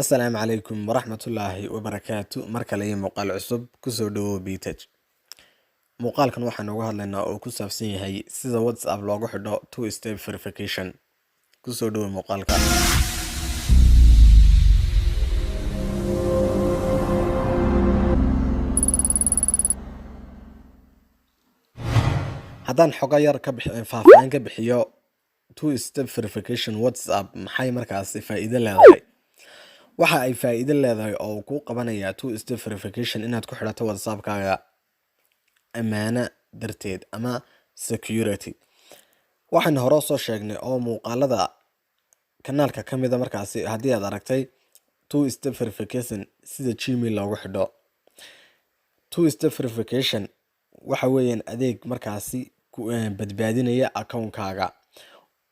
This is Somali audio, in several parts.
Asalaamu calaykum waraxmatullaahi wabarakaatu. Mar kale iyo muuqaal cusub. Kusoo dhawow Btech. Muuqaalkan waxaan uga hadlaynaa oo ku saabsan yahay sida WhatsApp loogu xidho two step verification. Kusoo dhawow muuqaalka. Haddaan xogo yar ka bix faahfaahin ka bixiyo two step verification WhatsApp, maxay markaasi faa'iido leedahay? Waxa ay faa'iido leedahay oo uu kuu qabanayaa two step verification inaad ku xidhato WhatsAppkaaga ammaano darteed ama security. Waxaan hore soo sheegnay oo muuqaalada kanaalka ka mida markaasi haddii aad aragtay two step verification sida Gmail loogu xidho. Two step verification waxa weeyaan adeeg markaasi ku badbaadinaya akoonkaaga,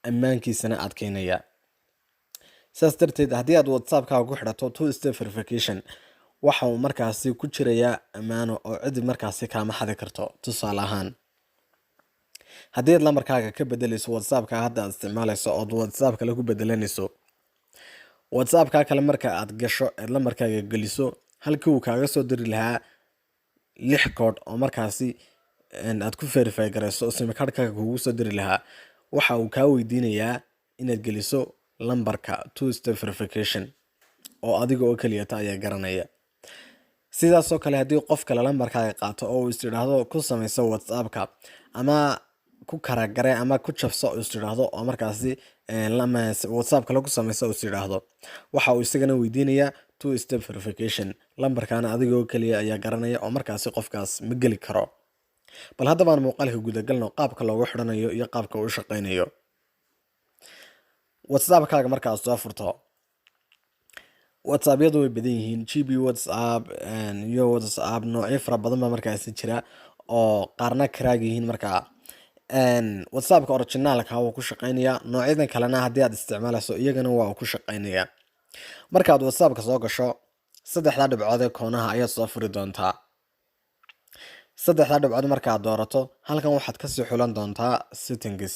ammaankiisana adkeynaya. Saas darteed, haddii aad WhatsAppkaaga ku xidhato two step verification, waxa uu markaasi ku jirayaa ammaano oo cidi markaasi kaama xadi karto. Tusaale ahaan, haddii aad lambarkaaga ka bedeleyso WhatsAppka hadda aad isticmaaleyso ood WhatsApp kale ku bedelanayso, WhatsAppka kale marka aad gasho eed lambarkaaga geliso, halkii uu kaaga soo diri lahaa lix koodh oo markaasi aad ku verify garayso oo SIM cardkaaga kugu soo diri lahaa, waxa uu kaa weydiinayaa inaad geliso lambarka two step verification oo adiga oo keliyata ayaa garanaya. Sidaasoo kale, haddii qof kale lambarkaaga qaato oo uu is idhaahdo ku sameyso WhatsAppka ama ku karagare ama ku jabso is idhaahdo oo markaasi WhatsApp kale ku sameyso is idhaahdo, waxa uu isagana weydiinayaa two step verification. Lambarkaana adiga oo keliya ayaa garanaya oo markaasi qofkaas ma geli karo. Bal haddabaan muuqaalka gudagalno, qaabka loogu xidhanayo iyo qaabka uu u shaqeynayo. WhatsAppkaaga markaad soo furto, WhatsAppyadu way badan yihiin, GB WhatsApp iyo WhatsApp noocyo fara badan baa markaasi jira oo qaarna crack yihiin. Markaa WhatsAppka originalka wuu ku shaqeynayaa, noocyadan kalena haddii aad isticmaalayso iyagana waa ku shaqeynayaa. Markaad WhatsAppka soo gasho, saddexdaa dhibcood ee koonaha ayaad soo furi doontaa. Saddexdaa dhibcood markaad doorato, halkan waxaad kasii xulan doontaa settings.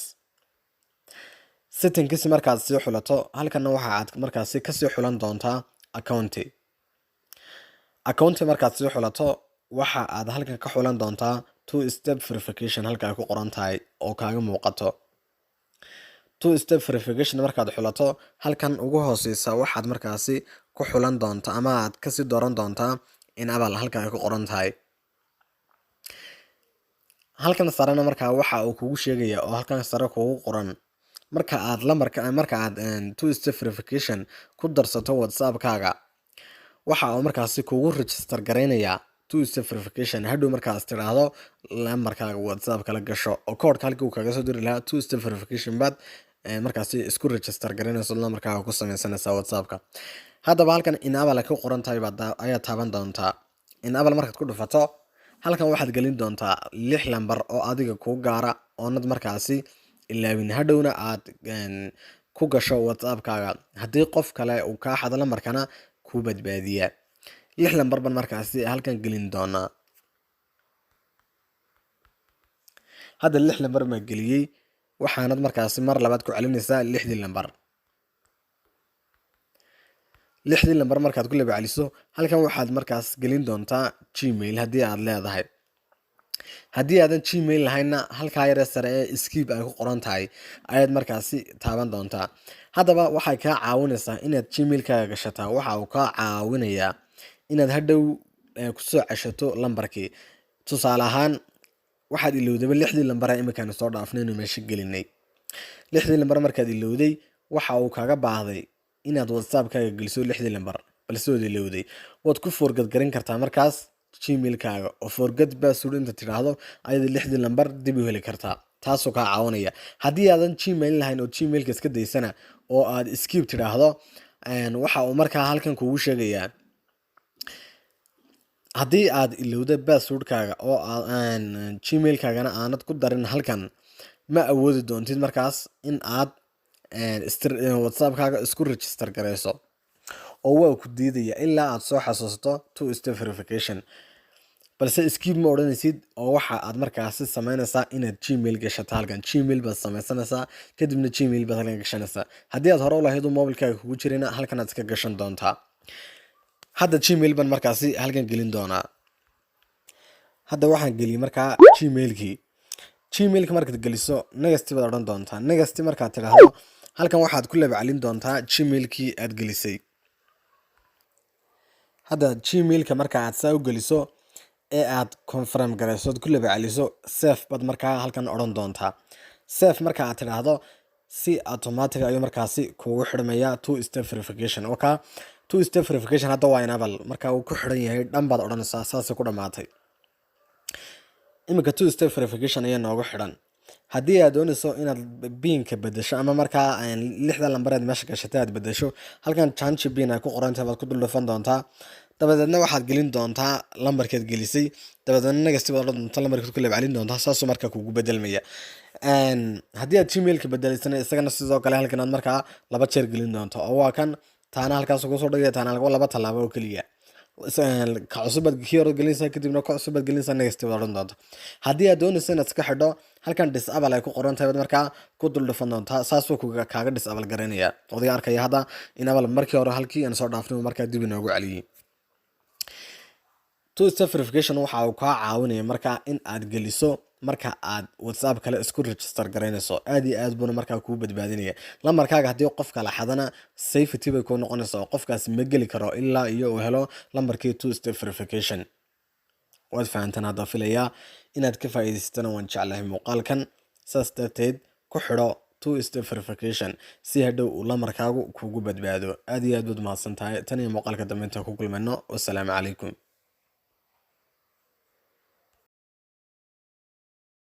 Settings markaad sii xulato, halkanna waxa aad markaasi kasii xulan doontaa accounti. Accounti markaad sii xulato, waxa aad halkan ka xulan doontaa two step verification halka ay ku qoran tahay oo kaaga muuqato. Two step verification markaad xulato, halkan ugu hooseysa waxaad markaasi ku xulan doontaa ama aad kasii dooran doontaa enable halka ay ku qoran tahay. Halkan sarena markaa waxa uu kugu sheegaya oo halkan sare kugu qoran, marka aad lambarka, marka aad two step verification ku darsato WhatsAppkaaga, waxa uu markaasi kugu register gareynayaa two step verification. Hadhow markaas tidhaahdo lambarkaaga WhatsApp kala gasho oo koodhka halkii uu kaga soo diri lahaa two step verification baad markaasi isku register garaynayso, lambarkaaga ku sameysanaysaa WhatsAppka. Haddaba halkan enable ku qoran tahay baad ayaa taaban doontaa. Enable markaad ku dhufato, halkan waxaad gelin doontaa lix lambar oo adiga kuu gaara oonad markaasi ilaawin, hadhowna aad ku gasho WhatsAppkaaga, haddii qof kale uu kaa xado lambarkana kuu badbaadiya. Lix lambar ban markaasi halkan gelin doonaa. Hadda lix lambar baan geliyey. Waxaanad markaasi mar labaad ku celinaysaa lixdii lambar. Lixdii lambar markaad ku laba celiso, halkan waxaad markaas gelin doontaa Gmail haddii aad leedahay. Haddii aadan Gmail lahaynna, halkaa yaree sare ee skip ay ku qoran tahay ayaad markaasi taaban doontaa. Haddaba waxay kaa caawinaysaa inaad Gmailkaaga gashataa. Waxa uu kaa caawinayaa inaad hadhow kusoo ceshato lambarkii. Tusaale ahaan, waxaad ilowdaba lixdii lambar ee iminkaanu soo dhaafnay inuu meesha gelinay. Lixdii lambar markaad ilowday, waxa uu kaga baahday inaad WhatsAppkaaga geliso lixdii lambar, balse waad ilowday. Waad ku forgot garin kartaa markaas Gmailkaaga oo forgot password inta tidhaahdo ayaad lixdii lambar dib u heli kartaa, taasoo kaa caawinaya. Haddii aadan Gmail lahayn oo Gmailka iska daysana oo aad skip tidhaahdo, waxa uu markaa halkan kugu sheegayaa haddii aad ilowda passwordkaaga oo Gmailkaagana aanad ku darin halkan, ma awoodi doontid markaas in aad WhatsAppkaaga isku register garayso oo waa ku diidaya ilaa aad soo xasuusato two step verification. Balse skip ma odhanaysid oo waxa aad markaasi sameynaysaa inaad Gmail gashato. Halkan Gmail baad sameysanaysaa, kadibna Gmail baad halkan gashanaysaa. Haddii aad hore u lahayd uu mobilkaaga kugu jirina, halkan aad iska gashan doontaa. Hadda Gmail baan markaasi halkan gelin doonaa. Hadda waxaan geliyey markaa Gmailkii. Gmailka markaad geliso, next baad odhan doontaa. Next markaad tidhaahdo, halkan waxaad ku labacalin doontaa Gmailkii aad gelisay. Hadda Gmailka marka aad saa u geliso ee aad confirm garayso, aad ku labaceliso, save baad markaa halkan odhan doontaa. Save marka aad tidhaahdo, si automatic ayuu markaasi kugu xidhmaya two step verification. Okay, two step verification hadda waa enable, marka uu ku xidhan yahay. Dhan baad odhanaysaa, saasay ku dhamaatay. Iminka two step verification ayaa noogu xidhan. Haddii aad doonayso inaad PIN-ka bedesho ama markaa lixda lambareed meesha gashatay aad bedesho, halkan change PIN ay ku qorantahay baad ku dul dhufan doontaa. Dabadeedna waxaad gelin doontaa lambarkeed gelisay. Dabadeedna next baad odhan doontaa, lambarkeed ku leebcelin doontaa, saasuu markaa kugu bedelmaya. Haddii aad Gmailka bedelaysana, isagana sidoo kale halkan aad markaa laba jeer gelin doonto, oo waa kan taana halkaas kusoo dhigaya, taana laba tallaabo oo keliya. Ka cusub baad kii hore gelinaysaa, kadibna ka cusub baad gelinaysaa, next baad odhan doonta. Haddii aad doonayso inaad iska xidho, halkan disable ay ku qoran tahay baad markaa ku dul dhufan doontaa, saasuu kaaga disable garaynaya. Odayga arkaya hadda enable markii hore halkii aan soo dhaafnay markaa dib inoogu celiyey. Two step verification waxa uu kaa caawinaya markaa in aad geliso marka aad WhatsApp kale isku register garaynayso. Aad iyo aad buuna markaa kuu badbaadinaya. Lambarkaaga haddii qof kala xadana, safety bay kuu noqonaysaa, oo qofkaasi ma geli karo ilaa iyo uu helo lambarkii two step verification. Waad fahantaan hadda filayaa, inaad ka faa'iidaysatana waan jeclahay muuqaalkan. Saas darteed ku xidho two step verification si hadhow uu lambarkaagu kugu badbaado. Aad iyo aad baad mahadsan tahay. Tan iyo muuqaalka dambe intaan ku kulmayno, wasalaamu calaykum.